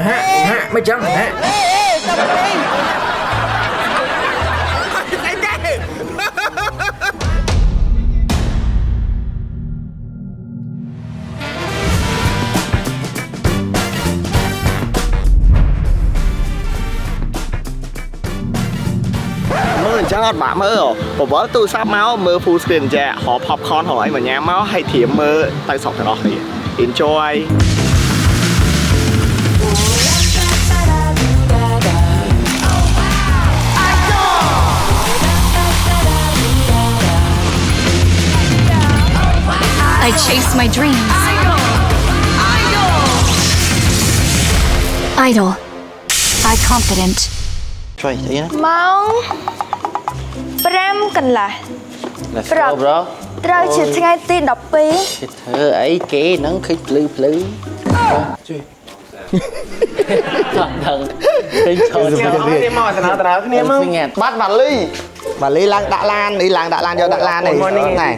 ហាក់ហាក់មិនចឹងហាក់ អេអេចាំពី មើលអញ្ចឹងអត់បាក់មើលបវលទូរស័ព្ទមកមើល full screen ចាហៅ popcorn ហៅអីមកញ៉ាំមកហើយត្រៀមមើលទៅស្រុកទាំងអស់គ្នា Enjoy. I chase my dreams. Idol. I confident. ជួយអីណា ម៉ោង5កន្លះ Let's go, bro. ត្រូវជាថ្ងៃទី12 គេធ្វើអីគេហ្នឹងឃើញភ្លឺភ្លឺជួយអត់ដឹងឃើញចូល គ្នាមកតំណតំណគ្នាមក បាត់បាលីបាលីឡើងដាក់ឡាននេះឡើងដាក់ឡានយកដាក់ឡាននេះណែ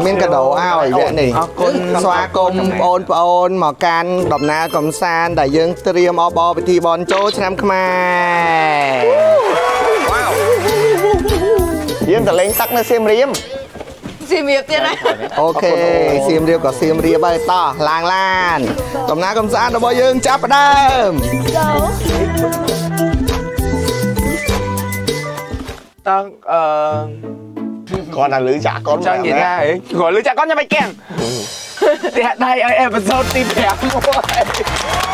មានកដោឲ្យវគ្គនេះ អរគុណ ស្វាគមន៍បងប្អូនមកកាន់ដំណើរកំសាន្តដែលយើងត្រៀមអបអរពិធីបុណ្យចូលឆ្នាំខ្មែរយើងទៅលេងទឹកនៅសៀមរាប សៀមរាបទៀតណា OK សៀមរាបក៏សៀមរាបហើយតោះឡើងឡានដំណើរកំសាន្តរបស់យើងចាប់ផ្ដើម តើអឺ គាត់តែលឺចាក់កូន ចង់និយាយថាគាត់លឺចាក់កូនញ៉ាំបាច់កាំងផ្ទះដៃឲ្យ episode ទី5មួយ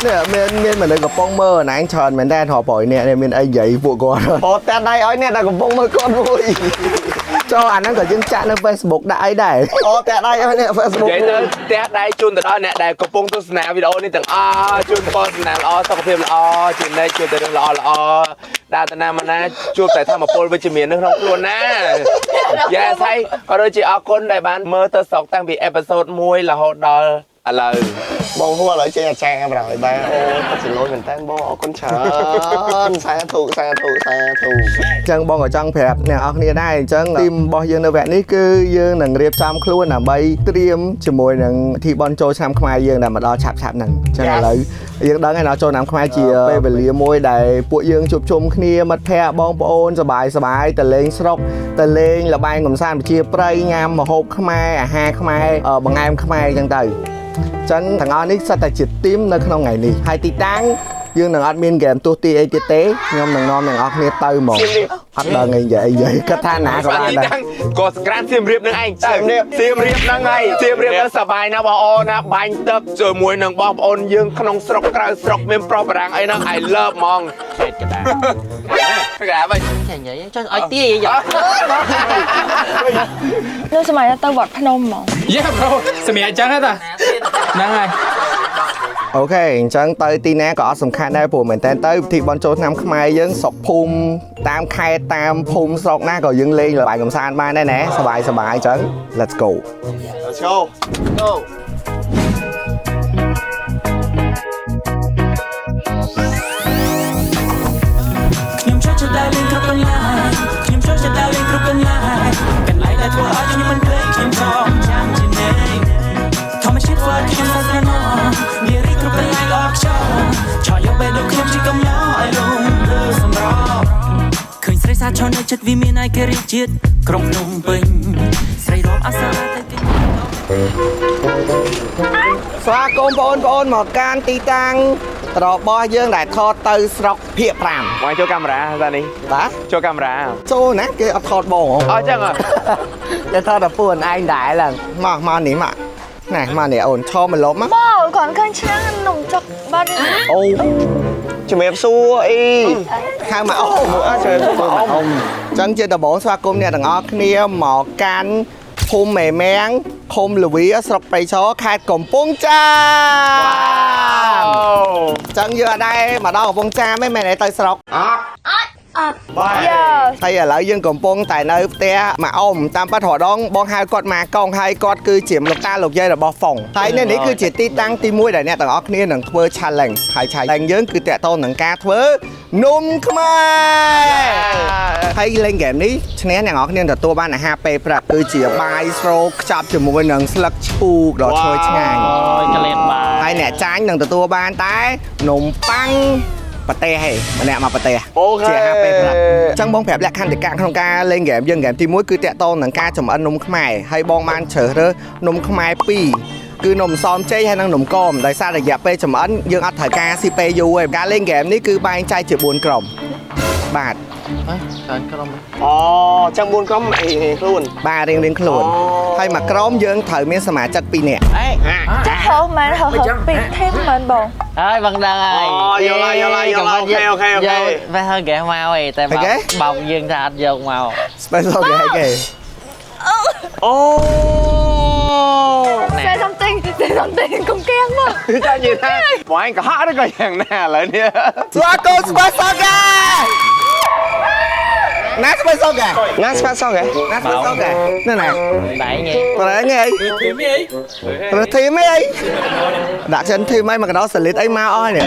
នេះមានមានមនុស្សកំពុងមើលអនឯងច្រើនមែនតើរាប់រយអ្នកនេះមានអីនិយាយពួកគាត់អូតែដៃឲ្យអ្នកដែលកំពុងមើលគាត់មួយចូលអាហ្នឹងក៏យើងចាក់នៅ Facebook ដាក់អីដែរអូតែដៃឲ្យអ្នក Facebook និយាយទៅផ្ទះដៃជូនទៅដល់អ្នកដែលកំពុងទស្សនាវីដេអូនេះទាំងអស់ជូនពរសំណាងល្អសុខភាពល្អជានិច្ចជួបតែរឿងល្អល្អដើរទៅណាមកណាជួបតែធម៌ពលវិជ្ជមាននៅក្នុងខ្លួនណា Yes ហើយក៏ដូចជាអរគុណដែលបានមើលទៅស្រុកតាំងពី episode 1រហូតដល់ឥឡូវ បងហួរឥឡូវចេញអាចារ្យប្រហើយបាទអូពិតជាលយមែនតើបងអរគុណច្រើនសាធុសាធុសាធុអញ្ចឹងបងក៏ចង់ប្រាប់អ្នកនរគ្នាដែរអញ្ចឹង team របស់យើងនៅវគ្គនេះគឺយើងនឹងរៀបចំខ្លួនដើម្បីត្រៀមជាមួយនឹងពិធីបុណ្យចូលឆ្នាំខ្មែរយើងដែលមកដល់ឆាប់ៗហ្នឹងអញ្ចឹងឥឡូវយើងដឹងហើយដល់ចូលឆ្នាំខ្មែរជាពេលវេលាមួយដែលពួកយើងជួបជុំគ្នាមិត្តភ័ក្តិបងប្អូនសប្បាយសប្បាយទៅលេងស្រុកទៅលេងល្បែងកំសាន្តប្រជាប្រិយញ៉ាំម្ហូបខ្មែរអាហារខ្មែរបង្អែមខ្មែរអញ្ចឹងទៅចឹងទាំងអស់នេះសិតតែជា team នៅក្នុងថ្ងៃនេះហើយទីតាំងយើងនឹងអត់មានហ្គេមទោះទីអីទៀតទេខ្ញុំនឹងនាំអ្នកនរគ្នាទៅហ្មងអត់ដឹងអីនិយាយអីនិយាយគាត់ថាណាក៏បានដែរ ក៏សក្រានសៀមរាបនឹងឯងទៅសៀមរាបហ្នឹងហើយសៀមរាបហ្នឹងសប្បាយណាស់បងអូនណាបាញ់ទឹកជាមួយនឹងបងប្អូនយើងក្នុងស្រុកក្រៅស្រុកមានប្រុសបារាំងអីហ្នឹង I love ហ្មង ខេតកដា កដាវិញ ចេះនិយាយចង់ឲ្យទាយយ៉ាង នោះសម័យទៅវត្តភ្នំហ្មង Yeah, bro សម្រាប់អញ្ចឹងហ៎តាហ្នឹងហើយ OK អញ្ចឹងទៅទីណាក៏អត់សំខាន់ដែរព្រោះមែនតើទៅពិធីបុណ្យចូលឆ្នាំខ្មែរយើងស្រុកភូមិតាមខេត្តតាមភូមិស្រុកណាក៏យើងលេងល្បែងកំសាន្តបានដែរណាសប្បាយសប្បាយអញ្ចឹង Let's go. Let's go. Go. ខ្ញុំចូលចិត្តដើរលេងគ្រប់កន្លែងខ្ញុំចូលចិត្តដើរលេងគ្រប់កន្លែងកន្លែងដែលធ្វើឲ្យខ្ញុំមិនភ្លេចខ្ញុំចងចាំជានិច្ចធម្មជាតិធ្វើឲ្យខ្ញុំសប្បាយណាស់មានរីគ្រប់កន្លែងល្អខ្ចោឆោយកបេះដូងខ្ញុំជាកំឡោឲ្យលងលើសម្រប់ឃើញស្រីសាឈរនៅចិត្តវិមានឯករាជ្យជាតិក្រុងភ្នំពេញស្រីរំអាសាទៅទី ស្វាគមន៍បងប្អូនមកកាន់ទីតាំងរបស់យើងដែលថតទៅស្រុកភាគ5 មកចូលកាមេរ៉ាតានេះ បាទ ចូលកាមេរ៉ា ចូលណាគេអត់ថតបងហ៎ អត់ចឹងហ៎ គេថតតែពួកឯងដែរឡើងមកមកនេះមកណែមកនេះអូនឈរមកលុបមក មកគ្រាន់ឃើញឆ្នាំងនំចុកបាត់ អូជំរាបសួរអីហៅមកអូជំរាបសួរមកអ៊ំចឹងជាដំបូងស្វាគមន៍អ្នកទាំងអស់គ្នាមកកាន់ភូមិមេមាំងឃុំលវីស្រុកព្រៃឈរខេត្តកំពង់ចាមចឹងយើងអត់ដែរមកដល់កំពង់ចាមទេមែនទេទៅស្រុក អត់យ៉ា ហើយឥឡូវយើងកំពុងតែនៅផ្ទះម៉ាអ៊ំតាមពិតរដងបងហៅគាត់ម៉ាកងហើយគាត់គឺជាលោកតាលោកយាយរបស់ហ្វុងហើយនៅនេះគឺជាទីតាំងទី1ដែលអ្នកទាំងអស់គ្នានឹងធ្វើ challenge ហើយ challenge យើងគឺតាក់ទងនឹងការធ្វើនំខ្មែរហើយលេងហ្គេមនេះឈ្នះអ្នកនរគ្នាទទួលបានអាហារពេលព្រឹកគឺជាបាយស្រូបខ្ចប់ជាមួយនឹងស្លឹកឈូកដ៏ឈ្ងុយឆ្ងាញ់ អូយកលេតបា ហើយអ្នកចាញ់នឹងទទួលបានតែនំប៉័ងប្រទេសហេម្នាក់មកប្រទេស okay ជាអាហារពេលព្រឹកអញ្ចឹងបងប្រាប់លក្ខន្តិកៈក្នុងការលេងហ្គេមយើងហ្គេមទី1គឺតាក់ទងនឹងការចម្អិននំខ្មែរហើយបងបានជ្រើសរើសនំខ្មែរ2គឺនំសមចេកហើយនិងនំគមដោយសាររយៈពេលចម្អិនយើងអត់ត្រូវការស៊ីពេលយូរទេការលេងហ្គេមនេះគឺបែងចែកជា4ក្រុមបាទ ច្រើនក្រុម អូចឹង4ក្រុមអីខ្លួន បាទរៀងរៀងខ្លួនហើយមួយក្រុមយើងត្រូវមានសមាជិក2នាក់ អេ ចាហៅមែនហៅហៅពីធីមមែនបង ហើយបងដឹងហើយ អូយល់ហើយយល់ហើយយល់ហើយ okay okay okay យកបែរហើយហ្គេមកឯងតែបោកយើងថាអត់យកមក special គេគេ អូ Say something, say something កុំកៀងមក ចានិយាយថាបងឯងកុហកឬក៏យ៉ាងណាឥឡូវនេះ ស្វាគមន៍ special គេណា special គេ ណា special គេ ណា special គេនេះណា ដៃង ប្រហែលអីប្រធីមអីដាក់ចិនធីមអីមកកណ្ដោសលីតអីមកអស់នេះ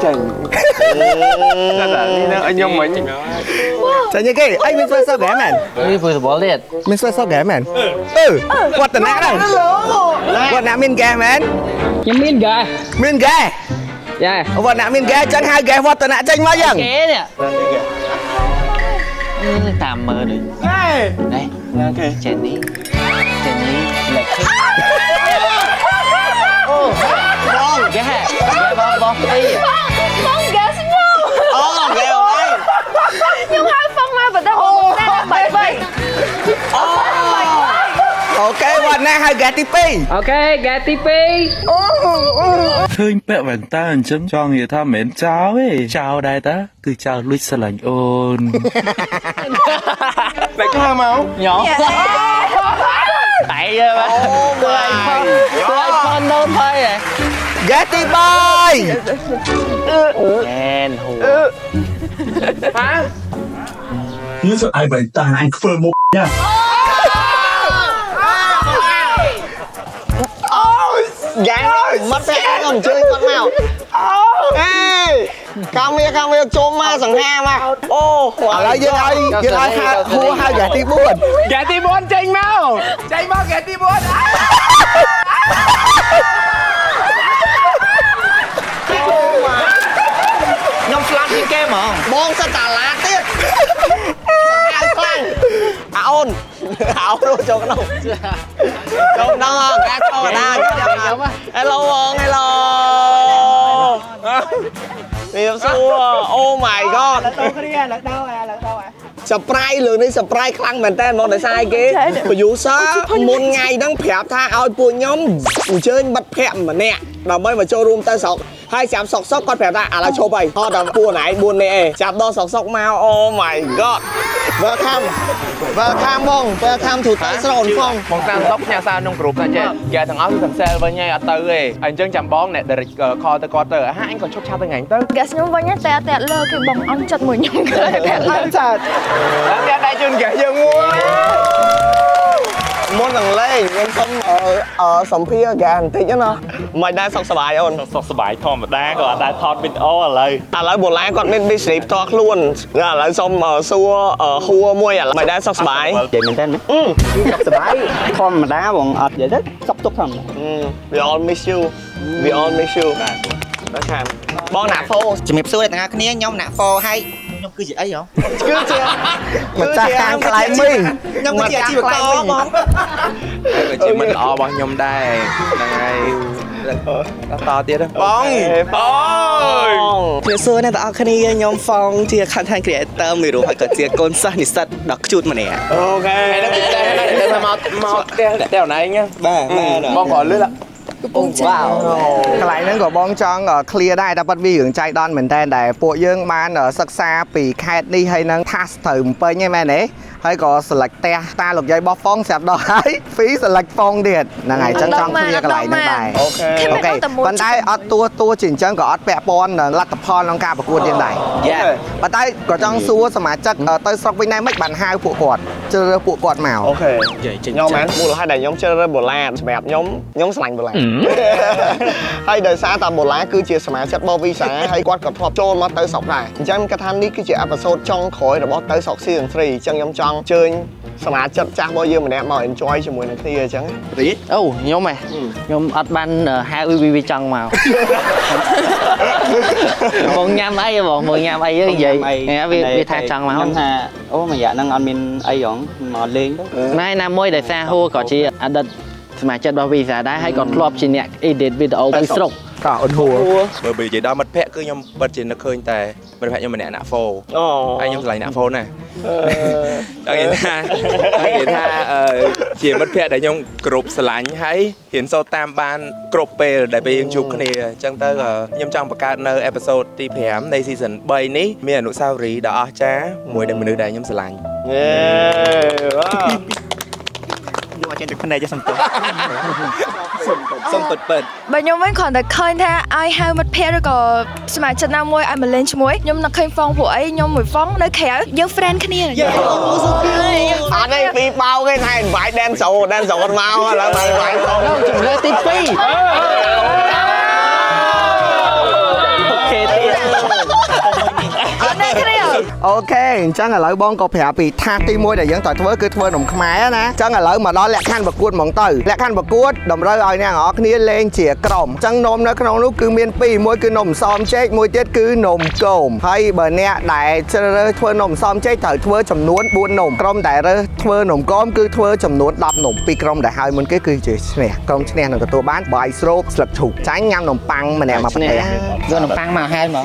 ចាញ់តែនេះនឹងឲ្យខ្ញុំមិញ ចាញ់គេអីមាន special គេមែន នេះព្រោះសបល់ទៀត មាន special គេមែនអឺវឌ្ឍនៈហ្នឹងវឌ្ឍនៈមានគេមែន ខ្ញុំមានហ្គេ មានគេ យ៉ា វឌ្ឍនៈមានគេចឹងហៅគេវឌ្ឍនៈចេញមកយ៉ាង គេនេះតាមមើលដូចនេះ ណាគេ ចេននេះចេននេះលេខអូបងគេបងបងពី បងហ្គេសខ្ញុំ អូគេអូយ ខ្ញុំហៅហ្វឹងមកប៉ុន្តែបងតែបាយបាយអូ okay វឌ្ឍនៈហៅគេទី2 okay ហ្គេទី2 ឃើញពាក់វ៉ែនតាអញ្ចឹងចង់និយាយថាមិនមែនចោលទេចោលដែរតាគឺចោលលួចស្រឡាញ់អូន តែខាមក ញ៉ោតែអូបាយបាយផនដូនហើយ ហ្គេទី3 ណែនហូ ហា នេះសុទ្ធឯងវ៉ែនតាអញខ្វើមុខញ៉ា យ៉ាងមកតែអញ្ជើញគាត់មកអូ អេកាមៀកាមៀជុំមកសង្ហាមកអូ ឥឡូវយើងឲ្យយើងឲ្យហៅហួហៅហ្គេទី4 ហ្គេទី4ចេញមកចេញមកហ្គេទី4 ខ្ញុំស្លាប់ជាងគេហ្មង បងសិតតាឡាទៀតសង្ហាខ្លាំងអាអូនអាអូនចូលក្នុងចូលក្នុងកាចូលកដា Hello បង Hello នេះសួរ Oh my god surprise លើនេះ surprise ខ្លាំងមែនតើមកដោយសារអីគេ producer មុនថ្ងៃហ្នឹងប្រាប់ថាឲ្យពួកខ្ញុំអញ្ជើញមិត្តភ័ក្តិម្នាក់ដើម្បីមកចូលរួមទៅស្រុកហើយចាំសុកសុកគាត់ប្រាប់ថាឥឡូវឈប់ហើយថតតែពួកណៃ4នាក់ឯងចាប់ដល់សុកសុកមក Oh my god welcome welcome បង welcome to ទៅស្រុកអូនផង បងតាមតុកផ្ញើសារក្នុងក្រុមថាចេះគេទាំងអស់គឺ cancel វិញហើយអត់ទៅទេហើយអញ្ចឹងចាំបងអ្នក direct call ទៅគាត់ទៅហាអញក៏ឈប់ឆាតទៅថ្ងៃទៅ ហ្គេសខ្ញុំវិញតែតែលើគេបងអន់ចិត្តមួយខ្ញុំគេតែអន់ចិត្ត ឡើងតែដៃជូនគេយើងមួយ មុននឹងលេងខ្ញុំសុំសម្ភារហ្គេបន្តិចណា មិនដែរសុខសប្បាយអូន សុខសប្បាយធម្មតាក៏អត់ដែរថតវីដេអូឥឡូវ ឥឡូវបូឡាគាត់មាន business ផ្ទាល់ខ្លួនឥឡូវសុំសួរហួរមួយឥឡូវមិនដែរសុខសប្បាយ និយាយមែនតើសុខសប្បាយធម្មតាបងអត់និយាយទៅសុខទុក្ខធម្មតា We all miss you, we all miss you បាទខាងបងណាហ្វូ ជំរាបសួរអ្នកទាំងអស់គ្នាខ្ញុំណាហ្វូហើយខ្ញុំគឺជាអីហ៎ គឺជា ម្ចាស់ហាងខ្លែងមីង ខ្ញុំគឺជាអាជីវករបង ក៏ជាមិត្តល្អរបស់ខ្ញុំដែរហ្នឹងហើយតទៀតបងបង ជំរាបសួរអ្នកទាំងអស់គ្នាខ្ញុំហ្វងជា content creator មួយរូបហើយក៏ជាកូនសិស្សនិស្សិតដ៏ខ្ជូតម្នាក់ okay ថ្ងៃនេះតែតែមកមកផ្ទះផ្ទះណៃហ្នឹង បាទបាទ បងក៏លឺ កំពុងចា វ៉ាវ កន្លែងហ្នឹងក៏បងចង់ clear ដែរតែប៉ាត់វារឿងចៃដន្យមែនតើដែលពួកយើងបានសិក្សាពីខេត្តនេះហើយនឹង task ត្រូវបំពេញហ្នឹងមែនទេហើយក៏ select ផ្ទះតាលោកយាយបោះហ្វងស្រាប់ដល់ហើយ free select ហ្វងទៀតហ្នឹងហើយចឹងចង់ clear កន្លែងហ្នឹងដែរ okay okay ប៉ុន្តែអត់តួតួជាអញ្ចឹងក៏អត់ពាក់ព័ន្ធនឹងលទ្ធផលក្នុងការប្រកួតយើងដែរប៉ុន្តែក៏ចង់សួរសមាជិកទៅស្រុកវិញដែរមិនបានហៅពួកគាត់ជ្រើសរើសពួកគាត់មក okay ខ្ញុំមែនមូលហេតុដែលខ្ញុំជ្រើសរើសបូឡាសម្រាប់ខ្ញុំខ្ញុំស្រឡាញ់បូឡាហើយដោយសារតាបូឡាគឺជាសមាជិករបស់វីសាហើយគាត់ក៏ធ្លាប់ចូលមកទៅស្រុកដែរអញ្ចឹងគាត់ថានេះគឺជា episode ចុងក្រោយរបស់ទៅស្រុក season 3អញ្ចឹងខ្ញុំចង់អញ្ជើញ សមាជិកចាស់របស់យើងម្នាក់មក enjoy ជាមួយនឹងគ្នាអញ្ចឹងរី អូខ្ញុំហ៎ខ្ញុំអត់បានហៅវីចង់មកបងញ៉ាំអីបងបងញ៉ាំអីនិយាយវាថាចង់មក ខ្ញុំថាអូមួយរយៈហ្នឹងអត់មានអីហងមកលេងទៅ ណែណាមួយដែលសារហួរក៏ជាអតីតសមាជិករបស់ Visa ដែរហើយក៏ធ្លាប់ជាអ្នក edit វីដេអូទៅស្រុក តអូនហួរ បើនិយាយដល់មិត្តភក្តិគឺខ្ញុំពិតជានឹកឃើញតែមិត្តភក្តិខ្ញុំម្នាក់ណាក់ហ្វូហើយខ្ញុំស្រឡាញ់ណាក់ហ្វូណាស់ចង់និយាយថាជាមិត្តភក្តិដែលខ្ញុំគោរពស្រឡាញ់ហើយរៀនសូត្រតាមបានគ្រប់ពេលដែលពេលយើងជួបគ្នាអញ្ចឹងទៅខ្ញុំចង់បង្កើតនៅ episode ទី5នៃ season 3នេះមានអនុស្សាវរីយ៍ដ៏អស្ចារ្យមួយដែលមនុស្សដែលខ្ញុំស្រឡាញ់ យេវ៉ា យកអត់ចេញទឹកភ្នែកសុំទោស សុំពិតពិត បើខ្ញុំវិញគ្រាន់តែឃើញថាឲ្យហៅមិត្តភ័ក្តិឬក៏សមាជិកណាមួយឲ្យមកលេងជាមួយខ្ញុំនឹកឃើញហ្វងព្រោះអីខ្ញុំមួយហ្វងនៅក្រៅយើង friend គ្នា អត់ទេពីបោកគេថា invite dance show dance show គាត់មកឥឡូវមក invite ហ្វង ជំរឿទី2អូខេទៀត អត់នៅគ្នា អូខេអញ្ចឹងឥឡូវបងក៏ប្រាប់ពីថាសទី1ដែលយើងត្រូវធ្វើគឺធ្វើនំខ្មែរណាអញ្ចឹងឥឡូវមកដល់លក្ខខណ្ឌប្រកួតហ្មងទៅលក្ខខណ្ឌប្រកួតតម្រូវឲ្យអ្នកនរគ្នាលេងជាក្រុមអញ្ចឹងនំនៅក្នុងនោះគឺមានពីរមួយគឺនំសមចេកមួយទៀតគឺនំគមហើយបើអ្នកដែលជ្រើសរើសធ្វើនំសមចេកត្រូវធ្វើចំនួន4នំក្រុមដែលរើសធ្វើនំគមគឺធ្វើចំនួន10នំពីរក្រុមដែលហើយមុនគេគឺជាឈ្នះក្រុមឈ្នះនឹងទទួលបានបាយស្រូបស្លឹកឈូកចាញ់ញ៉ាំនំប៉័ងម្នាក់មួយប្រទេស យកនំប៉័ងមកហើយមក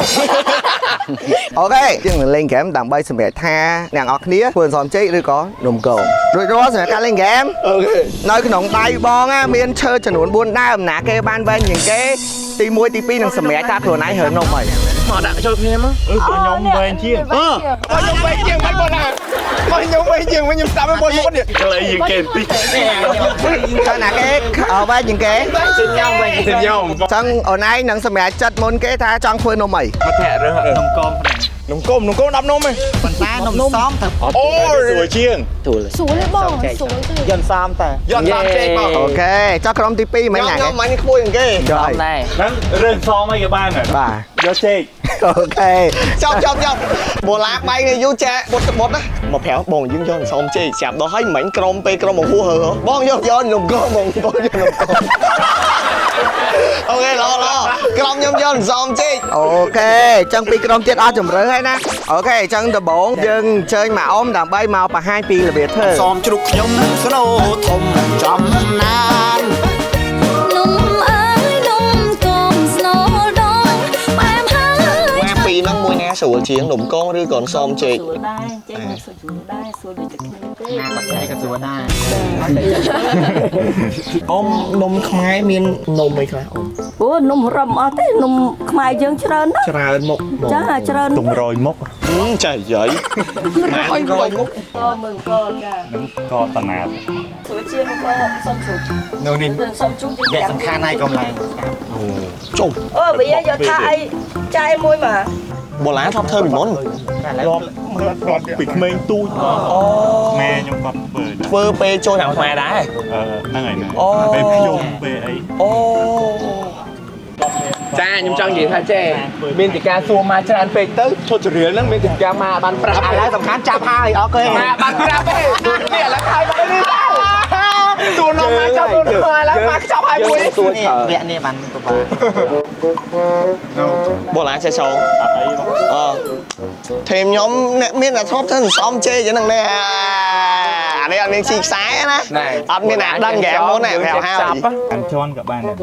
អូខេយើងនឹងលេងហ្គេមដើម្បីសម្រាប់ថាអ្នកនរគ្នាធ្វើសំចេកឬក៏នំគមរួចរាល់សម្រាប់ការលេងហ្គេមអូខេនៅក្នុងដៃបងមានឈើចំនួន4ដើមណាគេបានវែងជាងគេទី1ទី2នឹងសម្រាប់ថាខ្លួនឯងរើនំហើយ មកដាក់ចូលគ្នាមក ខ្ញុំវែងជាង ខ្ញុំវែងជាងមិនបងណាខ្ញុំវែងជាងវិញខ្ញុំស្ដាប់មិនបងមុននេះ ខ្លីជាងគេបន្តិច ចាណាគេវែងជាងគេ ខ្ញុំវែងជាងខ្ញុំ ចឹងអូនឯងនឹងសម្រាប់ចិត្តមុនគេថាចង់ធ្វើនំអី មកធាក់រើស នំគម នំគម10នំឯង ប៉ុន្តែនំសមទៅ អូ ស្រួលជាង ស្រួលទេបងស្រួលទេ យកសមតើ យកសមចេកបង អូខេចុះក្រុមទី2មិនណា ខ្ញុំ មិនខ្ពស់ជាងគេ សមដែរ ហ្នឹងរឿងសមអីក៏បានដែរ បាទ យកចេក អូខេ ចប់ចប់ចប់បូឡាបែកនេះយូរចែបុតបុតណាមកប្រាប់បងយើងយកសមចេកស្រាប់ដល់ហើយមិញក្រុមពេលក្រុមមកហួសហឺបងយកយកនំគមបងបងយកនំគមអូខេល្អល្អក្រុមខ្ញុំយកសមចេក អូខេចឹងពីក្រុមទៀតអស់ជំរឿហើយណាអូខេចឹងដំបូងយើងអញ្ជើញមកអ៊ំដើម្បីមកបង្ហាញពីរបៀបធ្វើ សមជ្រុកខ្ញុំស្នូធំចំណាន នំអើយនំគមស្នូដងផ្អែមហើយ ពីហ្នឹងមួយណាស្រួលជាងនំកងឬក៏សមចេក ស្រួលដែរចេកស្រួលដែរស្រួលដូចតែគ្នាទេ ណាបាក់ឯងក៏ស្រួលដែរ អ៊ំនំខ្មែរមាននំអីខ្លះអ៊ំ អូនំរំអត់ទេនំខ្មែរយើងច្រើនណាស់ ច្រើនមុខ ចាច្រើន ទុំរយមុខ ចាយាយរយមុខ កមើលកចា នឹងកតណាត ស្រួលជាងកសុំជ្រូក នៅនេះ សុំជ្រូក វាសំខាន់ហើយកុំឡើង ជុំ អូបើយកថាអីចាយមួយមក បូឡាធ្លាប់ធ្វើពីមុន ធ្លាប់ពីក្មេងទូចអូម៉ែខ្ញុំគាត់ធ្វើធ្វើពេលចូលឆ្នាំខ្មែរដែរ ហ្នឹងហើយពេលខ្ញុំពេលអី អូ ចាខ្ញុំចង់និយាយថាចេះមានទីការសួរមកច្រើនពេកទៅឈុតចរិលហ្នឹងមានទីការមកបានប្រាប់ ឥឡូវសំខាន់ចាប់ហើយអូខេ មកបានប្រាប់ទេនេះឥឡូវហើយមកនេះសួរនំមកចាប់សួរឥឡូវមកចាប់ហើយមួយ សួរវគ្គនេះបានពិបាក បូឡាចេះចោអធេមខ្ញុំអ្នកមានតែធ្លាប់ធ្វើសំចេកហ្នឹងនេះអានេះអត់មានស៊ីខ្សែណាអត់មានអាដឹងហ្គេមមុនណាប្រាប់ហើយ អានជន់ក៏បានដែរ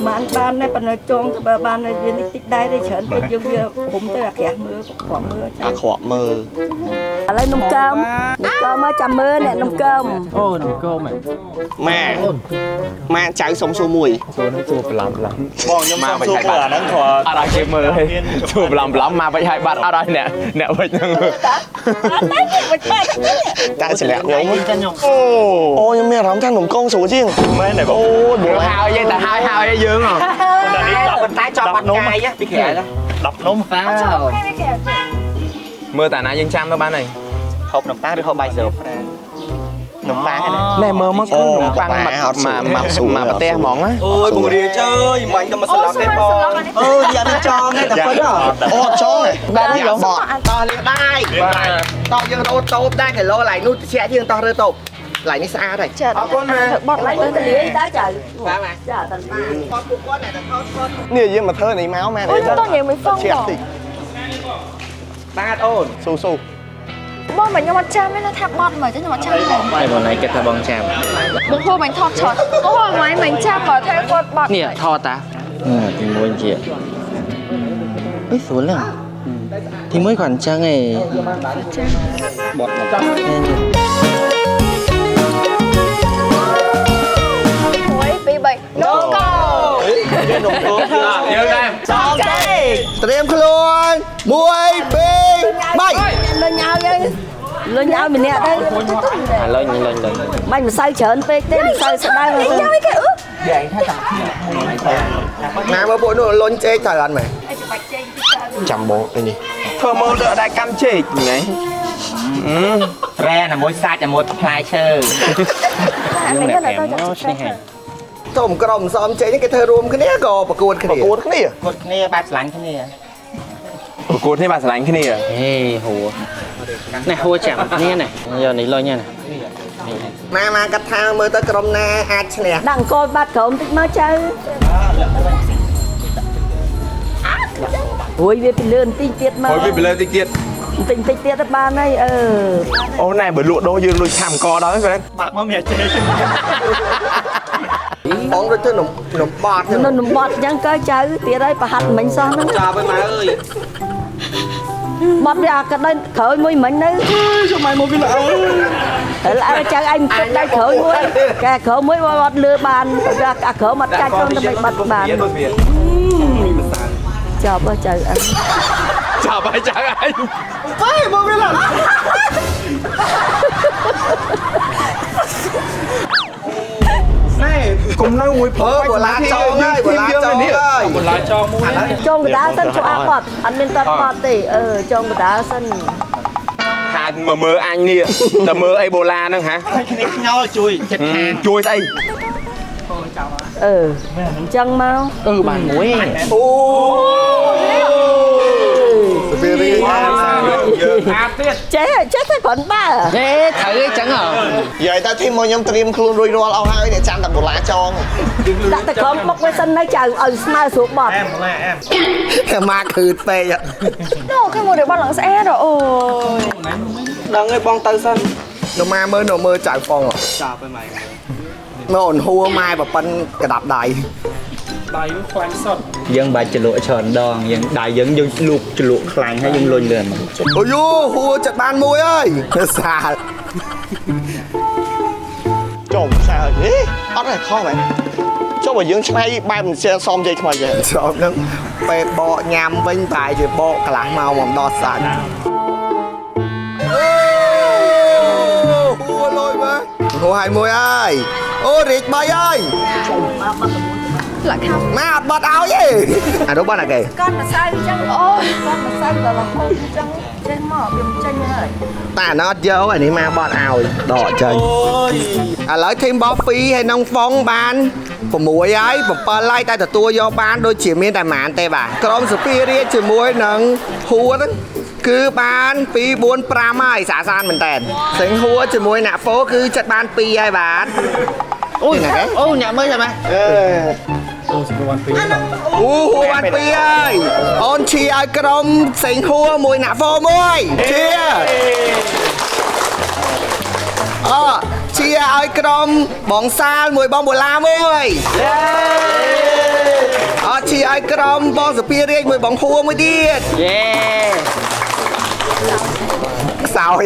បានបានដែរប៉ុន្តែចងទៅបើបានវានេះតិចដែរទេច្រើនពេកយើងវាគុំទៅអាក្រាស់មើលក្រក់មើល អាក្រក់មើល ឥឡូវនំកើមនំកើមមកចាំមើលអ្នកនំកើម អូនំកើម ម៉ែម៉ែចៅសុំសួរមួយ សួរនឹងសួរប្លំប្លំ បងខ្ញុំសុំសួរមួយអាហ្នឹងគ្រាន់ អត់ឲ្យគេមើលទេសួរប្លំប្លំមកវិចឲ្យបាត់អត់ឲ្យអ្នកអ្នកវិចហ្នឹង អត់ទេវិចបាត់ តែសម្រាប់ខ្ញុំអូអូខ្ញុំមានអារម្មណ៍ថានំកងស្រួលជាង មែនទេបង អូយ ហើយយើងតែហើយហើយយើងហ៎ ប៉ុន្តែចង់បាត់កាយពីក្រៅ 10នំ ប៉ា មើលតាណាយើងចាំទៅបានហើយ ហូបនំប៉័ងឬហូបបាយស្រូប នំប៉័ង ណែមើលមកគឺនំប៉័ងមកមកមកប្រទេសហ្មងណា អូយបងរៀងចើយបាញ់តែមកស្លាប់ទេបងអើយយ៉ាងនេះចងទេតែប៉ុណ្ណោះ អូចងទេ បាទបតតោះលាងដៃតោះយើងរត់តូបដែរគីឡូឡៃនោះត្រជាក់យើងតោះរើតូបឡៃនេះស្អាតហើយ អរគុណម៉ែ បត់ឡៃទៅលាយតើចៅបាទចាតាន់ បត់ពួកគាត់តែថតគាត់ នេះយើងមកធ្វើនេះមកម៉ែ អូយតោះនិយាយមួយហ្វង ជាក់តិច បាទអូន ស៊ូស៊ូ បងមកខ្ញុំអត់ចាំទេណាថាបត់មកចឹងខ្ញុំអត់ចាំទេ តែបងណៃគិតថាបងចាំ បងហូបបាញ់ថតឆត់បងហូបមិនចាំបើថាគាត់បត់ នេះថតតាទីមួយជាអីស្រួលណាស់ទីមួយគាត់អញ្ចឹងឯងបត់មក 1 2 3នំកោ យើងនំកោយើងដែរ សងទេត្រៀមខ្លួន1 2 3 លុញឲ្យយើងលុញឲ្យម្នាក់ទៅ លុញលុញលុញ បាញ់ម្សៅច្រើនពេកទេម្សៅស្ដើង ញ៉ាំគេអឺ ណាមើលពួកនោះលុញចេកត្រូវអត់មែន ចាំបងនេះ ធ្វើមើលទៅដែរកម្មចេកហ្នឹង រ៉ែណាមួយសាច់ណាមួយផ្លែឈើ យើងអ្នក5មកឈ្នះហើយ តុំក្រុមសំចេកនេះគេធ្វើរួមគ្នាក៏ប្រកួតគ្នា ប្រកួតគ្នា ប្រកួតគ្នាបែបស្រឡាញ់គ្នា ប្រកួតគ្នាបែបស្រឡាញ់គ្នា ហេហួនេះហួចាំគ្នានេះយកនេះលុញណា ម៉ាម៉ាគាត់ថាមើលទៅក្រុមណាអាចឈ្នះ ដាក់អង្គបាត់ក្រុមតិចមកចៅរួយវាពីលឿនតិចទៀតមក រួយវាពីលឿនតិចទៀត តិចតិចទៀតទៅបានហើយអឺ អូណែបើលក់ដូរយើងលួចឆាំកដល់ហ្នឹង បាក់មកមានចេក បងដូចទៅនំបត់ នំបត់អញ្ចឹងកើចៅទៀតហើយប្រហាត់មិញសោះហ្នឹង ចាប់ហើយម៉ែអើយ បត់វាអាកដិនក្រោយមួយមិញនៅ ចាំម៉ែមកវាល្អ ល្អចៅឯងគិតដៃក្រោយមួយកែក្រោយមួយបត់លើបានវាអាក្រោយមកកាច់ខ្លួនទៅមិនបត់បានចាប់ហ៎ចៅអញ ចាប់ហើយចៅអញ អេមកវាល្អ ណែកុំនៅមួយ ព្រោះបូឡាចងហើយបូឡាចងហើយ បូឡាចងមួយ ចងកដាលសិនចុះអាបត់អត់មានតបត់ទេអឺចងកដាលសិន ថាមកមើលអញនេះតែមើលអីបូឡាហ្នឹងហ៎ គ្នាខ្ញោជួយចិត្តខាង ជួយស្អី អឺអញ្ចឹងមក អឺបានមួយ អូសពីរី យើងអាទៀត ចេះចេះតែគ្រាន់បើ ទេត្រូវអីចឹងហ៎ និយាយទៅធីមមកខ្ញុំត្រៀមខ្លួនរួចរាល់អស់ហើយអ្នកចាំតែបូឡាចង ដាក់តែក្រុមបុកវាសិននៅចៅឲ្យស្មើស្រួលបត់ អែមបូឡាអែម តែមកខឺតពេក អូគេមករៀបបត់ឡើងស្អាតអូយ ដឹងហើយបងទៅសិន នៅមកមើលនៅមើលចៅហ្វុង ចាប់ហើយម៉ែ មើលអូនហួរម៉ែប្រប៉ិនកដាប់ដៃ ដៃខ្លាញ់សុត យើងបាច់ជ្រលក់ច្រើនដងយើងដៃយើងយើងលូកជ្រលក់ខ្លាញ់ហើយយើងលុញលឿន អូយហួរចិត្តបានមួយហើយសាល ចុំសាលហេអត់ទេខុសមែនចុះបើយើងឆ្នៃបែបមិនចេះសមនិយាយថ្មីចេះ ចប់ហ្នឹងពេលបកញ៉ាំវិញតែជាបកកន្លះម៉ោងមកដល់សាច់អូហួរលុយមើលហួរហើយមួយហើយអូរីក3ហើយ លាក់ខាំ ម៉ែអត់បត់ឲ្យទេអានោះបត់អាគេ កន់ម្សៅអញ្ចឹងអូយកន់ម្សៅដល់រហូតអញ្ចឹងចេះមកវាមិនចេញហើយ តែអានោះអត់យកអានេះម៉ែបត់ឲ្យដកចេញឥឡូវធីមបោះ2ហើយនឹងហ្វុងបាន6ហើយ7ហើយតែទទួលយកបានដូចជាមានតែប៉ុន្មានទេបាទក្រុមសុភារាជជាមួយនឹងហួរហ្នឹងគឺបាន2 4 5ហើយសាសានមែនតើសិង្ហួរជាមួយអ្នកហ្វូគឺចិត្តបាន2ហើយបាទ អូយអូអ្នកមើលចាំម៉េច អូសិង្ហួរបាន2 អូហួរបាន2ហើយអូនឈីឲ្យក្រុមសិង្ហួរមួយអ្នកហ្វូមួយឈីអឈីឲ្យក្រុមបងសាលមួយបងបូឡាមួយអឈីឲ្យក្រុមបងសុភារាជមួយបងហួរមួយទៀត យេ ខ្សោយ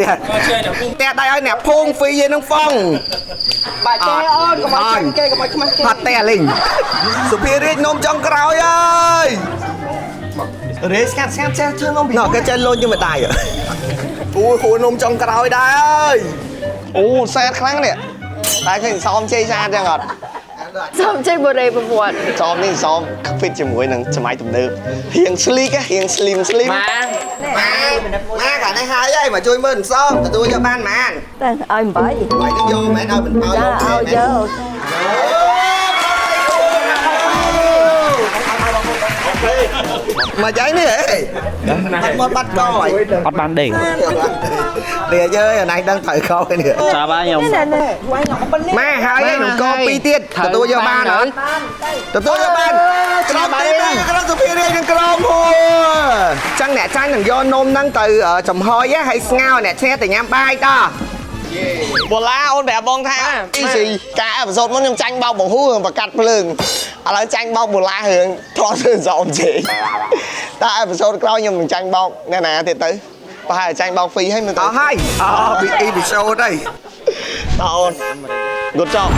តែដៃឲ្យអ្នកភូងហ្វីយើងនឹងហ្វុង បាទចេះអូនកុំឲ្យចាញ់គេកុំឲ្យខ្មាស់គេ ផាត់តែលីងសុភារាជនំចុងក្រោយហើយ រេស្កាត់ស្កាត់ចេះធ្វើនំពី ណ៎គេចេះលុញជាមួយដៃអូយហួរនំចុងក្រោយដែរហើយ អូសែតខ្លាំងនេះតែឃើញសមជ័យស្អាតចឹងអត់ សំចេញបូរេប្រវត្តិ សមនេះសម fit ជាមួយនឹងសម័យទំនើបរៀង sleek រៀង slim slim ម៉ា ម៉ាកាលនេះហើយហើយមកជួយមើលអន្សមទទួលយកបានម៉ាន តែឲ្យ8 8នឹងយកមែនឲ្យមិនឲ្យ យកឲ្យយក មកចៃនេះហេបាត់មាត់បាត់កហើយ អត់បានដេក នេះយើអាណៃដឹងត្រូវខុសនេះ ចាប់ហើយខ្ញុំ ម៉ែហើយខ្ញុំកពីរទៀតទទួលយកបានអត់ទទួលយកបានក្រុមទី2ក្រុមសុភារាជនិងក្រុមហួរចឹងអ្នកចាញ់នឹងយកនំហ្នឹងទៅចំហុយហើយស្ងោអ្នកឈ្នះទៅញ៉ាំបាយតោះ បូឡាអូនប្រាប់បងថា easy ការអេពីសូតមុនខ្ញុំចាញ់បោកបង្ហួររឿងប្រកាត់ភ្លើងឥឡូវចាញ់បោកបូឡារឿងធ្លាប់ធ្វើសោមជេតែអេពីសូតក្រោយខ្ញុំនឹងចាញ់បោកអ្នកណាទៀតទៅប្រហែលចាញ់បោកហ្វីហើយមើលទៅ អស់ហើយអស់ពីអេពីសូតហើយ តើអូន good job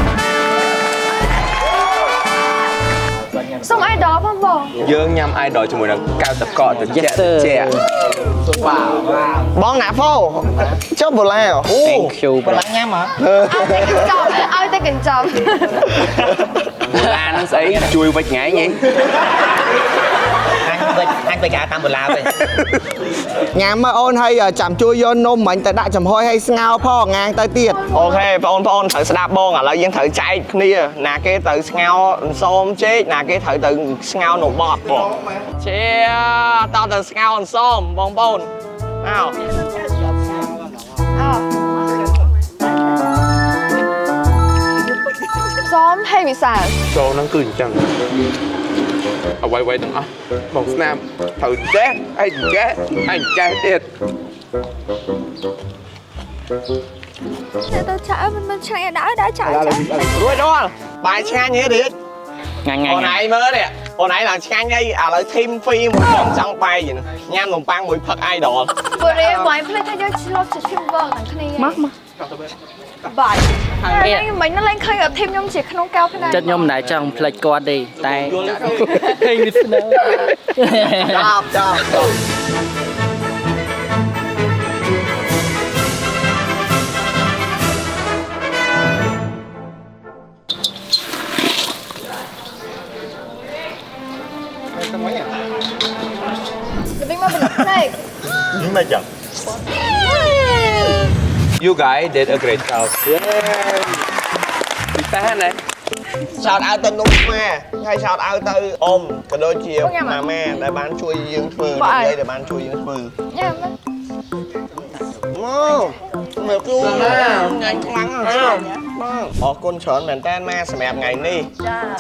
សុំ idol ផងបង យើងញ៉ាំ idol ជាមួយនឹងកៅតកកត្រជាក់ត្រជាក់ បងណាហ្វូចុះបូឡាអូ Thank you បូឡាញ៉ាំហ៎ ឲ្យតែកញ្ចប់ បូឡានឹងស្អីជួយវិចថ្ងៃហី អញវិចតាមបូឡាវិញ ញ៉ាំមកអូនហើយចាំជួយយកនំមិញទៅដាក់ចំហុយហើយស្ងោផងងាងទៅទៀត អូខេបងប្អូនត្រូវស្ដាប់បងឥឡូវយើងត្រូវចែកគ្នាណាគេត្រូវស្ងោអន្សមចេកណាគេត្រូវទៅស្ងោនំបត់បងជាតើទៅស្ងោអន្សមបងប្អូនអោ សមហើយវិសាល ចូលហ្នឹងគឺអញ្ចឹងអ្វីៗទាំងអស់បងស្នាមត្រូវចេះហើយចេះហើយចេះទៀត ទៅឆាមិនឆ្ងាញ់ដល់ដល់ឆា រួចដល់បាយឆ្ងាញ់ហេរៀច ងាញ់ងាញ់ អូនឯងមើលនេះអូនឯងឡើងឆ្ងាញ់អីឥឡូវធីមហ្វីមួយបងចង់បាយញ៉ាំនំប៉័ងមួយផឹក idol បូរេបាយភ្លេចថាយើងឆ្លប់ជា team work នឹងគ្នាមកមកបាយហើយមិញឡើងឃើញធីមខ្ញុំជាក្នុងកៅផ្នែក ចិត្តខ្ញុំមិនដែលចង់ភ្លេចគាត់ទេតែឃើញវាស្នើ ចាប់ចាប់ វិញមកបន្តិច មិនចឹង You guys did a great job. ពិសេសណាស់ shout out ទៅនំខ្មែរហើយ shout out ទៅអ៊ំក៏ដូចជាម៉ាម៉ាដែលបានជួយយើងធ្វើនិយាយដែលបានជួយយើងធ្វើ ញ៉ាំ មកមើលគូញ៉ាំខ្លាំងណាស់បងអរគុណច្រើនមែនតើម៉ាសម្រាប់ថ្ងៃនេះ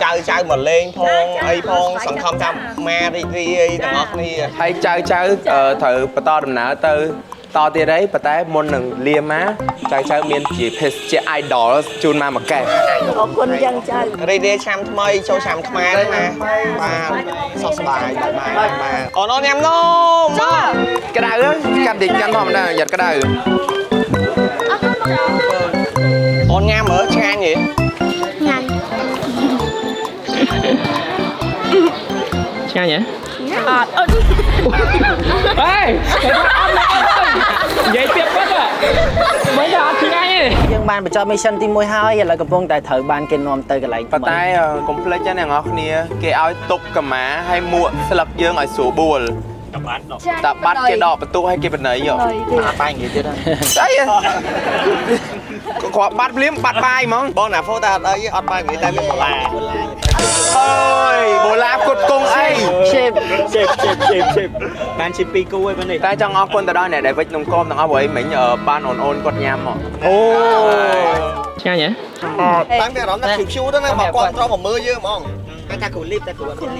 ចៅចៅមកលេងផងអីផងសង្ឃឹមថាម៉ារីករាយទាំងអស់គ្នា ហើយចៅចៅត្រូវបន្តដំណើរទៅតទៀតអីប៉ុន្តែមុននឹងលាម៉ាចៅចៅមានជាភេសជ្ជៈ idol ជូនម៉ាមួយកែ អរគុណយ៉ាងចៅ រីករាយឆ្នាំថ្មីចូលឆ្នាំខ្មែរណាបាទសុខសប្បាយបាយបាទអូនអូនញ៉ាំនំមក ក្តៅកាត់តិចកាន់ធម្មតាយ៉ាត់ក្តៅ អូនញ៉ាំមើលឆ្ងាញ់ហ៎ ញ៉ាំ ឆ្ងាញ់ហ៎ អត់អត់ ហេអត់និយាយទៀតគាត់មិនថាអត់ឆ្ងាញ់ទេ យើងបានបញ្ចប់ mission ទី1ហើយឥឡូវកំពុងតែត្រូវបានគេនាំទៅកន្លែង ប៉ុន្តែកុំភ្លេចណាអ្នកនរគ្នាគេឲ្យទុកកម្មាឲ្យមួកស្លឹកយើងឲ្យស្រួលបួលតាបាត់គេដកបន្ទុកឲ្យគេបណៃហ៎ បាយនិយាយទៀត ស្អីគាត់បាត់ភ្លាមបាត់បាយហ្មង បងណាហ្វូតែអត់អីអត់បាយនិយាយតែមានបូឡា អើយបូឡាគុតគង់អី ឆេប ឆេបឆេបឆេបឆេបបានជា2គូហើយបងនេះ តែចង់អរគុណទៅដល់អ្នកដែលវិចនំកមទាំងអស់ព្រោះអីមិញបានអូនអូនគាត់ញ៉ាំហ៎ អូឆ្ងាញ់ហ៎ តាំងពីអារម្មណ៍ថាឈឺទៅណាមកគាត់ត្រង់មកមើលយើងហ្មង តែថាគ្រូលីបតែគ្រូអត់លីប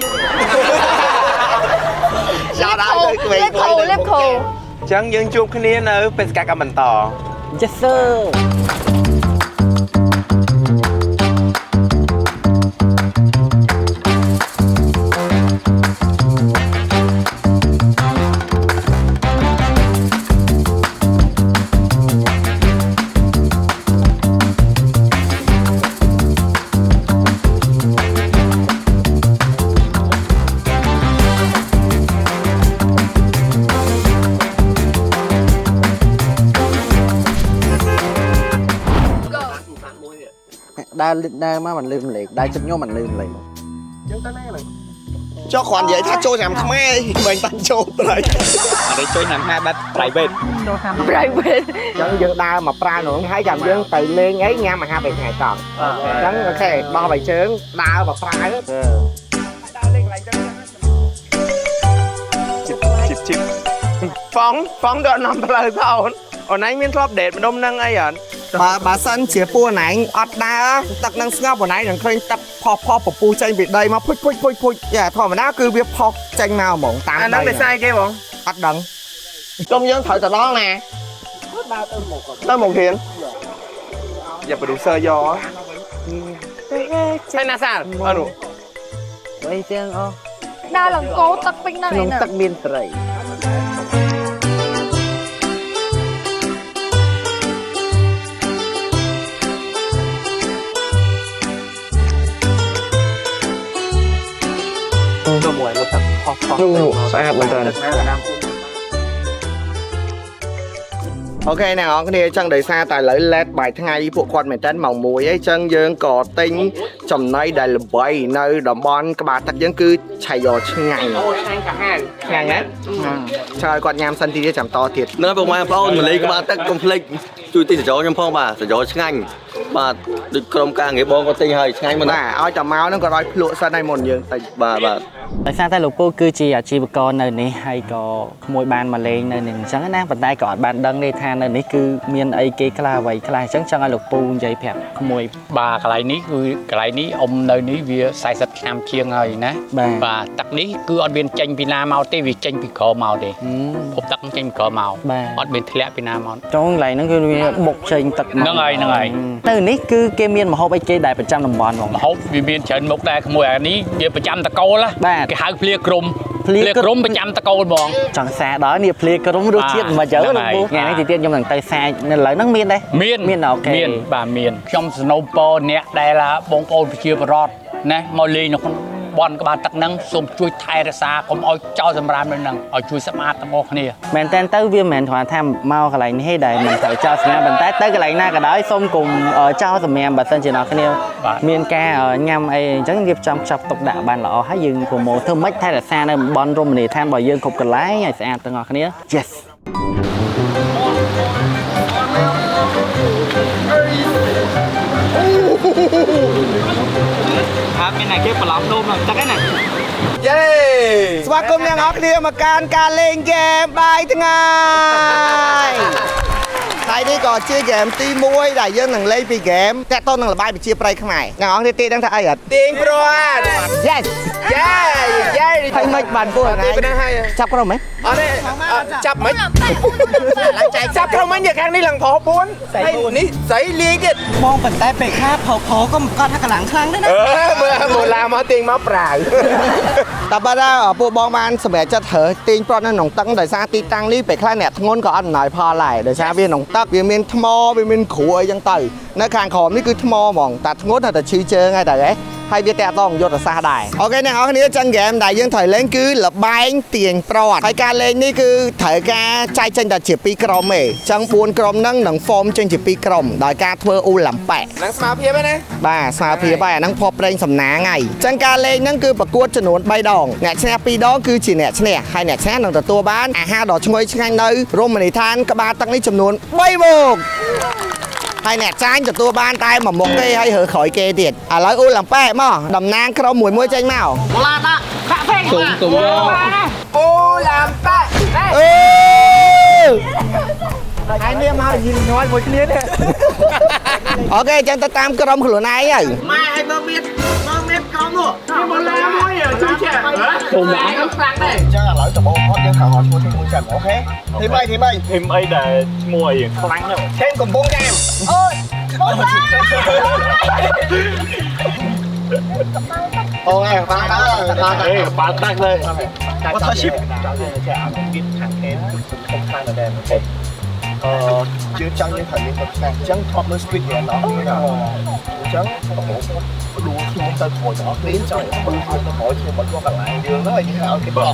ចោលដល់ទៅក្មេងៗ លៀបខោ អញ្ចឹងយើងជួបគ្នានៅបេសកកម្មបន្ត Yes sir ដើរដើរមកមិនលឺម្លេងដើរចិត្តខ្ញុំមិនលឺម្លេង យើងទៅណាហ្នឹងចុះគ្រាន់និយាយថាចូលឆ្នាំខ្មែរមិនបាញ់ចូលប្រៃ អត់ចូលឆ្នាំខ្មែរបែប private ចូលឆ្នាំ private អញ្ចឹងយើងដើរមកប្រានោះហើយចាំយើងទៅលេងអីញ៉ាំអាហារពេលថ្ងៃតង់អញ្ចឹងអូខេបោះបៃជើងដើរមកប្រាដើរលេងកន្លែងចឹង ជីបជីបហ្វងហ្វងដល់នាំផ្លូវទៅអូនអូនឯងមានធ្លាប់ដេតម្ដុំនឹងអីអត់ បើសិនជាពួកណែងអត់ដើរទឹកនឹងស្ងប់បងឯងនឹងឃើញទឹកផុសផុសពពុះចេញពីដីមកពុជពុជពុជពុជយ៉ាធម្មតាគឺវាផុសចេញមកហ្មងតាម អាហ្នឹងដោយសារគេបង អត់ដឹងជុំយើងត្រូវទៅដល់ណាទៅមុខហ៊ាន យ៉ា producer យកហើយណាសាលអត់នោះ វិញទាំងអូ ដើរឡើងគោទឹកពេញហ្នឹង ក្នុងទឹកមានត្រី ទៅមួយមកទឹកផុសផុស នោះស្អាតមែនតើ អូខេអ្នកនរគ្នាចឹងដោយសារតែឥឡូវ late បាយថ្ងៃពួកគាត់មែនតើម៉ោង1អីចឹងយើងក៏ទិញចំណីដែលល្បីនៅតំបន់ក្បាលទឹកយើងគឺឆៃយ៉ឆ្ងាញ់ អូឆ្ងាញ់កាហាវ ឆ្ងាញ់ហ៎ឆ្លើយគាត់ញ៉ាំសិនទីទៀតចាំតទៀត នៅពុកម៉ែបងប្អូនមលីក្បាលទឹកកុំភ្លេចជួយទិញសចខ្ញុំផងបាទសចឆ្ងាញ់បាទដូចក្រុមការងារបងក៏ទិញហើយឆ្ងាញ់មកណា បាទឲ្យតែមកហ្នឹងក៏ឲ្យភ្លក់សិនហើយមុនយើងទិញ បាទបាទ ដោយសារតែលោកពូគឺជាអាជីវករនៅនេះហើយក៏ក្មួយបានមកលេងនៅនេះអញ្ចឹងណាប៉ុន្តែក៏អត់បានដឹងទេថានៅនេះគឺមានអីគេខ្លះអ្វីខ្លះអញ្ចឹងចង់ឲ្យលោកពូនិយាយប្រាប់ក្មួយ បាទកន្លែងនេះគឺកន្លែងនេះអ៊ំនៅនេះវា40ឆ្នាំជាងហើយណាបាទទឹកនេះគឺអត់មានចេញពីណាមកទេវាចេញពីក្រមកទេភពទឹកចេញពីក្រមកអត់មានធ្លាក់ពីណាមក ចុងកន្លែងហ្នឹងគឺវាបុកចេញទឹក ហ្នឹងហើយហ្នឹងហើយ នៅនេះគឺគេមានម្ហូបអីគេដែលប្រចាំតំបន់ហ្មង ម្ហូបវាមានច្រើនមុខដែរក្មួយអានេះវាប្រចាំតកូលគេហៅភ្លាក្រុមភ្លាក្រុមប្រចាំតកូលហ្មង ចង់សាដល់នេះភ្លាក្រុមរសជាតិមិនចឹងលោកពូថ្ងៃនេះទីទៀតខ្ញុំនឹងទៅសានៅឥឡូវហ្នឹងមានដែរ មាន មានអូខេ មានបាទមានខ្ញុំสนូមពរអ្នកដែលបងប្អូនប្រជាពលរដ្ឋណាមកលេងនៅក្នុងបនក្បាលទឹកហ្នឹងសូមជួយថែរក្សាកុំឲ្យចោលសម្រាមនៅហ្នឹងឲ្យជួយសម្អាតទាំងអស់គ្នា មែនតើទៅវាមិនមែនគ្រាន់ថាមកកន្លែងនេះទេដែលមិនត្រូវចោលសម្រាមប៉ុន្តែទៅកន្លែងណាក៏ដោយសូមកុំចោលសម្រាមបើសិនជាអ្នកគ្នាមានការញ៉ាំអីអញ្ចឹងរៀបចំខ្ចប់ទុកដាក់បានល្អហើយយើងប្រមូលធ្វើម៉េចថែរក្សានៅតំបន់រមណីយដ្ឋានរបស់យើងគ្រប់កន្លែងឲ្យស្អាតទាំងអស់គ្នា Yes មានតែគេប្រឡំដូមក្នុងទឹកឯណា យេ ស្វាគមន៍អ្នកនរគ្នាមកកាន់ការលេងហ្គេមបាយថ្ងៃថ្ងៃនេះក៏ជាហ្គេមទី1ដែលយើងនឹងលេងពីហ្គេមតាក់ទងនឹងល្បែងប្រជាប្រិយខ្មែរអ្នកនរគ្នាទេដឹងថាអីអត់ ទាញព្រាត់ Yes យេយេ ហើយមិនបានពួកណាចាប់ក្រុមហ៎ អត់ទេចាប់មិនឡើងចែកចាប់ក្រុមវិញខាងនេះឡើងប្រុស4ហើយនេះស្រីលាយទៀត បងប៉ុន្តែពេលខ្លះប្រុសក៏មិនគាត់ថាកម្លាំងខ្លាំងដែរណា អឺមើលមើលឡាមកទាញមកប្រាវ តែបើថាពួកបងបានសម្រេចចិត្តរើទាញព្រាត់នៅក្នុងទឹកដោយសារទីតាំងនេះពេលខ្លះអ្នកធ្ងន់ក៏អត់អំណោយផលដែរដោយសារវាក្នុងទឹកវាមានថ្មវាមានគ្រួអីចឹងទៅនៅខាងក្រោមនេះគឺថ្មហ្មងតែធ្ងន់តែឈឺជើងហើយតែហ៎ហើយវាតាក់ទងយុទ្ធសាស្ត្រដែរអូខេអ្នកនរគ្នាចឹងហ្គេមដែលយើងត្រូវលេងគឺល្បែងទាញព្រាត់ហើយការលេងនេះគឺត្រូវការចែកចេញតែជា2ក្រុមទេចឹង4ក្រុមហ្នឹងនឹង form ចេញជា2ក្រុមដោយការធ្វើអ៊ូឡាំប៉ែ ហ្នឹងស្មើភាពហ្នឹងណា បាទស្មើភាពហើយអាហ្នឹងផុសប្រេងសំណាងហើយចឹងការលេងហ្នឹងគឺប្រកួតចំនួន3ដងអ្នកឈ្នះ2ដងគឺជាអ្នកឈ្នះហើយអ្នកឈ្នះនឹងទទួលបានអាហារដ៏ឈ្ងុយឆ្ងាញ់នៅរមណីយដ្ឋានក្បាលទឹកនេះចំនួន3មុខហើយអ្នកចាញ់ទទួលបានតែមួយមុខទេហើយរើក្រោយគេទៀតឥឡូវអ៊ូឡាំប៉ែមកតំណាងក្រុមមួយមួយចេញមក បូឡាដាក់បាក់ពេក ទុំទុំយក អ៊ូឡាំប៉ែ អឺ ហើយនេះមកយីញយមួយគ្នានេះ អូខេចឹងទៅតាមក្រុមខ្លួនឯងហើយ ម៉ែឲ្យមើលមានមើលមានក្រុមនោះ មានបូឡាមួយជួយចេះ ទុំអ ខ្លាំងដែរ ចឹងឥឡូវដំបូងអត់យើងខំអត់ឈ្មោះធីមមួយចាំអូខេធីមអីធីមអី ធីមអីដែលឈ្មោះអីខ្លាំងហ្នឹង ធីមកំពង់ចាម អូយ អូយបានដល់ អេបានតាក់เลย វត្តឈីបចាអាមានខាងគេគឺខ្លាំងដែរអឺយើងចង់យើងត្រូវមានគាត់ខ្លាំងអញ្ចឹងថតមើល Squid Game អត់អញ្ចឹងដំបូងដួលខ្លួនទៅក្រោយទាំងអស់គ្នាចង់ដួលខ្លួនទៅក្រោយខ្ញុំបាត់គាត់កន្លែងយើងហ្នឹងហើយយើងឲ្យគេបោះ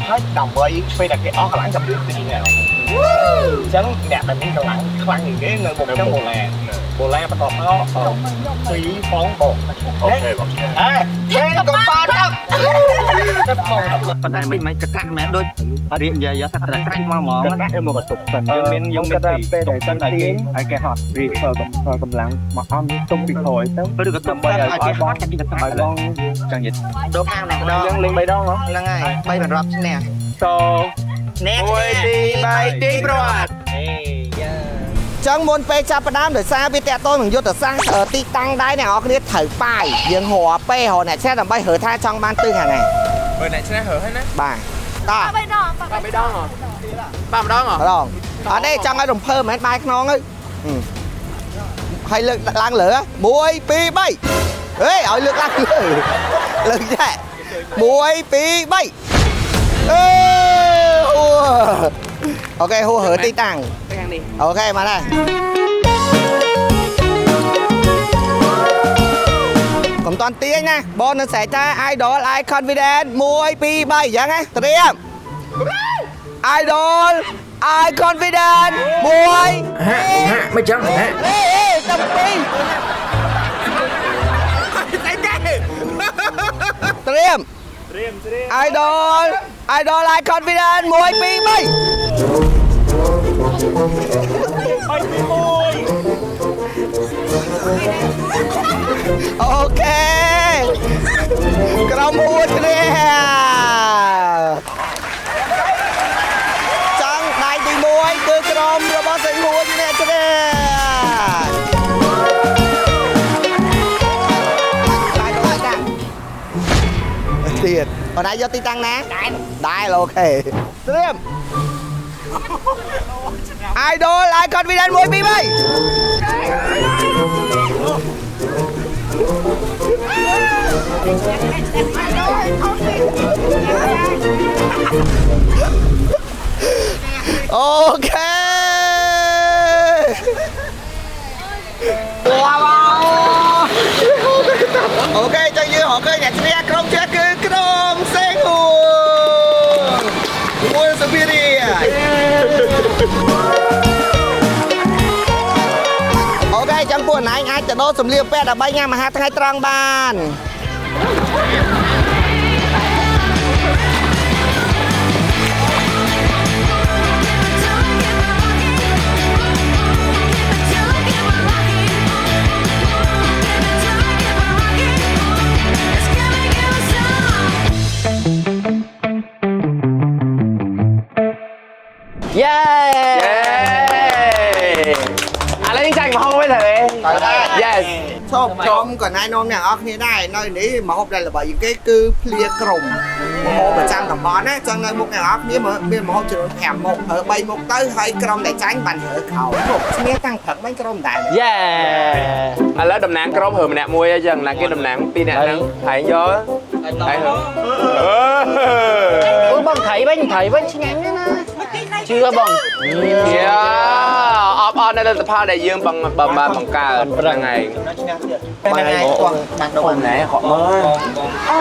ហើយដើម្បីពេលដែលគេអស់កម្លាំងចាំយើងទីនេះអញ្ចឹងអ្នកដែលមានកម្លាំងខ្លាំងជាងគេនៅមុខចឹងបូឡាបូឡាបន្តមកពីរផងបងអូខេបងអេគេកុំប៉ោទឹកប៉ុន្តែមិនកកាក់មែនដូចរៀបនិយាយថាត្រាច់មកហ្មងកកាក់មកកតុបសិនយើងមានយើងមានពេលដែលសិនឲ្យគេឲ្យគេហត់វាកម្លាំងមកអំទុំពីក្រោយទៅឬក៏ទុំឲ្យគេហត់គេកកាក់ឲ្យបងចង់និយាយដូរខាងម្ដងយើងលេង3ដងហ្នឹងហើយ3មិនរាប់ឈ្នះត1 2 3ទីប្រវត្តិចឹងមុនពេលចាប់ផ្ដើមដោយសារវាតាក់ទងនឹងយុទ្ធសាស្ត្រទីតាំងដែរអ្នកនរគ្នាត្រូវបាយយើងរកពេលរកអ្នកឈ្នះដើម្បីរើថាចង់បានទិសខាងណាបើអ្នកឈ្នះរើហើយណាបាទតោះ 3ដង 3ដងហ៎បាទម្ដងហ៎ម្ដងអត់ទេចង់ឲ្យរំភើមិនមែនបាយខ្នងទៅហើយលើកឡើងលើ1 2 3ហេឲ្យលើកឡើងលើលើកចេះ1 2 3អេហួអូខេហួរើទីតាំងអូខេមកដែរកុំតន់ទាញណាបងនឹងស្រែកថា Idol I confident 1 2 3អញ្ចឹងណាត្រៀម Idol I confident 1 ហាក់មិនចឹងហាក់ អេអេតែពីរតែគេត្រៀមត្រៀម Idol Idol I confident 1 2 3 អូខេក្រុមហួចគ្នាចង់ដៃទី1គឺក្រុមរបស់សេងហួចអ្នកឈ្នះទៀតអូនឯងយកទីតាំងណាដែរអូខេត្រៀម Idol I confident 1 2 3អូខេវ៉ាវអូខេចឹងយើងរកឃើញអ្នកឈ្នះក្រុមឈ្នះគឺក្រុមសេងហួរមួយសុភារីអូខេចឹងពួកណៃអាចទៅដូរសម្លៀកបំពាក់ដើម្បីញ៉ាំអាហារថ្ងៃត្រង់បាន យេ ឥឡូវចាញ់មហូបវិញត្រូវទេ Yes ឈប់ក្រុមក៏ណែនាំអ្នកនរគ្នាដែរនៅនេះមហូបដែលល្បីជាងគេគឺភ្លាក្រុមមហូបប្រចាំតំបន់ណាចឹងនៅមុខអ្នកនរគ្នាមានមហូបចំនួន5មុខរើ3មុខទៅហើយក្រុមដែលចាញ់បានរើក្រោយឈ្នះតាំងព្រឹកមិញក្រុមដែរយេឥឡូវតំណាងក្រុមរើម្នាក់មួយអញ្ចឹងណាគេតំណាង2នាក់ហ្នឹងហើយយកហើយអូបងថៃវិញថៃវិញឆ្ងាញ់ណាស់ជឿបងយ៉ាអបអរនៅលទ្ធផលដែលយើងបង្កើតហ្នឹងហើយ ហ្នឹងហើយបានដូរ ណែខកមើល អូ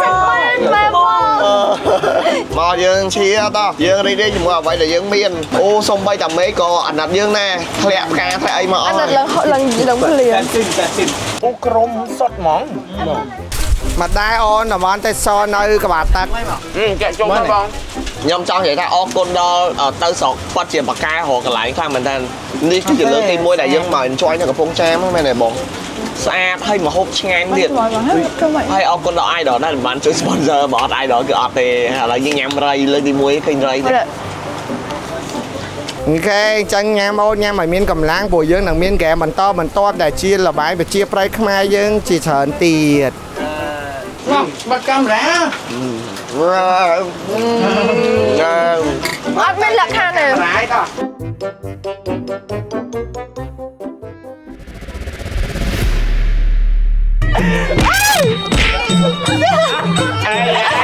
ចិត្តមែនមែនបង មកយើងឈៀតយើងរីករាយជាមួយអ្វីដែលយើងមានអូសំបីតាមេក៏អាណិតយើងណាធ្លាក់ផ្កាធ្លាក់អីមកអស់ អាណិតឡើងឡើងឡើងភ្លៀង អូក្រុមសុតហ្មង មកដែរអូនតំបន់ទេសរនៅក្បាលទឹក ចាក់ជុំបង ខ្ញុំចង់និយាយថាអរគុណដល់ទៅស្រុកគាត់ជាបកែរកកន្លែងខ្លាំងមែនតើនេះគឺជាលើកទី1ដែលយើងមក enjoy នៅកំពង់ចាមមែនទេបងស្អាតហើយម្ហូបឆ្ងាញ់ទៀតហើយអរគុណដល់ Idol ដែរមិនបានជួយ sponsor បើអត់ Idol គឺអត់ទេឥឡូវយើងញ៉ាំរៃលើកទី1ឃើញរៃទេ អូខេអញ្ចឹងញ៉ាំអូនញ៉ាំឲ្យមានកម្លាំងព្រោះយើងនឹងមានហ្គេមបន្តបន្ទាប់ដែលជាលបាយប្រជាប្រិយខ្មែរយើងជាច្រើនទៀត បាត់កាមេរ៉ា អត់មានលក្ខខណ្ឌទេ អេ